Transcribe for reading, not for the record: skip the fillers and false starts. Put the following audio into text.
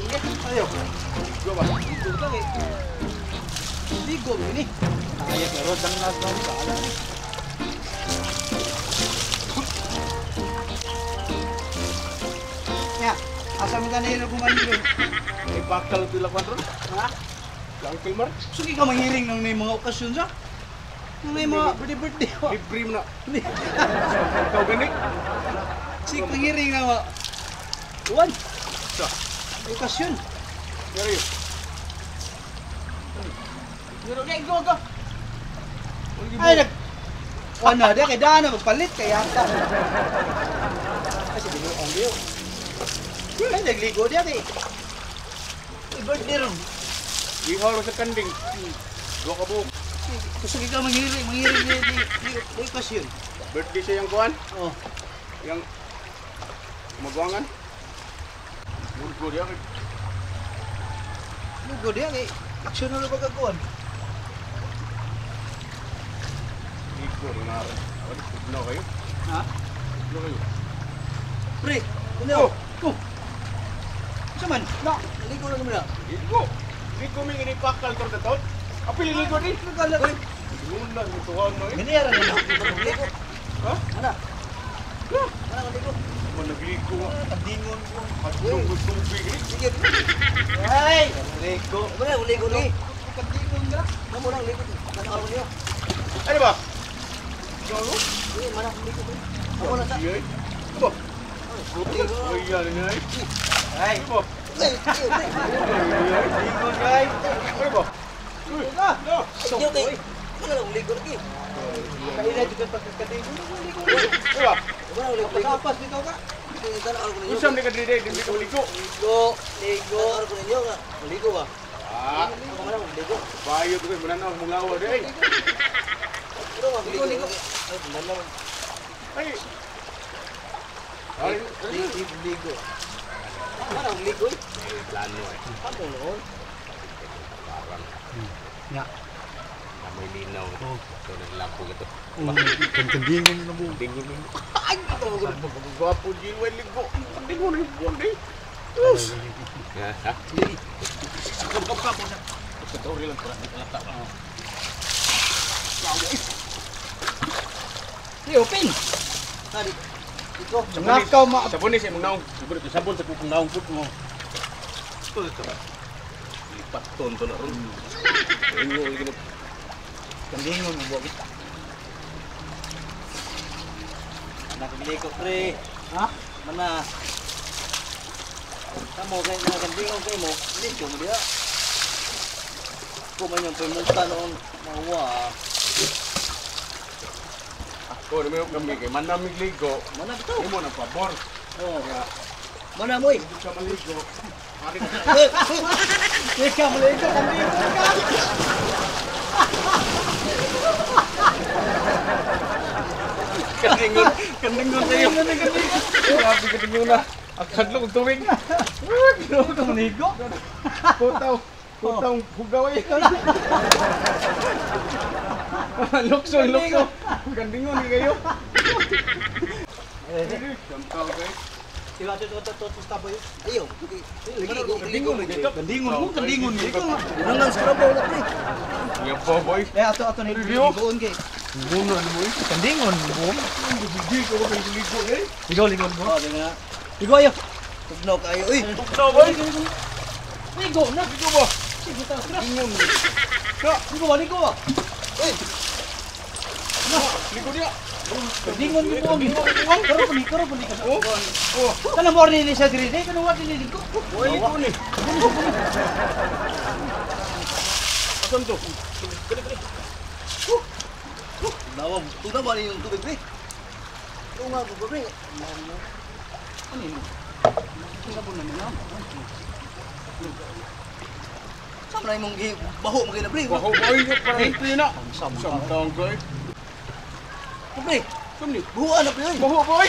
Ayo. Ligo ba? Ligo ka eh. Ligo ni. Ay, pero dang nas daw sa ala. Ya, asa mo kanino kung ano yun? Ay bakal pila kwatro? Ha? Lang filmer? Suki ka manghiring ng may mga okasyon sa? Nang may mga birthday birthday wa. Libre mo na. Ikaw gani? Sige, manghiring na wa. Uwan, Sa. okasyon. Yari. Pero kay go go. Ay nag ano, di kay dana magpalit kay yata. Kasi binuong diyo. Ay nagligo diya kay. Ay, birthday ron. Ihaw sa kanding. Duha ka buok. Gusto ka manghiring, manghiring ni okasyon. Birthday siya yung kuan? Oh. Yang maguangan? Mulgo diya kay. Lugo diya kay aksyon na ba kagawan? Ligo rin na. Wala tugnaw kayo. Ha? Tugnaw kayo. Pre, ano? Oh. Sa man? Na, ligo na naman na. Ligo. Ligo mi ngini pakal tor taon. Apil ligo di. Nagala. Luna mo tuwan no eh. Ganyan ra na. Ligo. Ha? Ana. Ana ka ligo. Man nagligo nga. Kandingon ko. Adlong ko tubig eh. Sige. Ay, ligo. Wala ligo ni. Kandingon ka. Namo lang ligo. Nakaw niyo. Ano ba? Gago? Sige, mana ligo ko. Ako na sa. Ay. Ano ba? Buti. Ay, yan ay. Ay, Ano ba? ligo kay. Ano ba? Ligo ka. No. Iyo kay. Mana lang ligo lagi. Kaila jud ka pagkakandingon. Ligo. Ano ba? Mana lang ligo. Kapas dito ka. Tanaw ko ninyo. Usam ni ka diri di ka maligo. Ligo, ligo. Tanaw ko ninyo nga. Ligo ba? Ah, Ako mana lang ligo. bayot ko mananaw mong lawa di ay. Pero nga ligo ligo. Ay, mana lang. Ay. Ay, Ligo ligo. Mana lang ligo. plano eh. Amo noon. Parang Ya. amoy linaw. Ito naglapo ito. Kandingon na mo. Dingon mo. Ay, ito mo. Gwapo Gilway ligo. Dingon ni buwan di. Ha? Kap kap kap. Sa tauri lang para di kalata. Di open. Tadi. Ligo. Nakaw ma. Sabon ni sa imong naong. Sabon ito sabon sa kukong naong pud mo. Ito ito. Lipat ton to na ron. Ingo lagi na. Kandingon mo buwag. Anak ligo pre. Ha? Mana. Tamo kay mga kandingon kay mo. Ligo mo diha. Kuman yung pimulta noon. Mawa. Ako na may kami kay manamig ligo. Mana bitaw. Imo na pabor. Oh. Mana moy. Hindi ka maligo. Ari Di ka maligo, kandingon ka. kandingon, kandingon kayo. Grabe kandingon na. Ang kadlok og tubig. Ginoo ka maligo. Kutaw, kutaw hugaw eh. Lukso, lukso. Kandingon ni kayo. Samtaw kayo. Diba ito ito ito ito taboy. Ayo. Ligo Kandingon dito. Kandingon mo, kandingon dito. Unang scrub na pre. Nga po boy. Eh ato ato ni Review. ligoon kay. Muna na mo eh. Kandingon mo. Hindi ko kayo ligo eh. Ligo ligo mo. Oh, di nga. Ligo ayo. Tugnaw kayo uy. Tugnaw boy. Ligo na. Ligo ba? Sige ta. Kandingon. Ka, Ligo ba ligo ba? Uy, ligo niya. Kandingon mo buwag. Karo puli, karo puli ka. Oh. Oh. Kana mo ni siya diri, di kana wa dili ligo. Boy ligo ni. Asan to? Kali kali. tugnaw, tugnaw ba yung tubig pre? Tugnaw ko pre. Ano yun? Ano naman na? Sa man imong gi baho mo kay na pre. Baho boy, para entry na. Samtang. Samtang boy. Pre, Samni. buhuan na pre. Baho boy.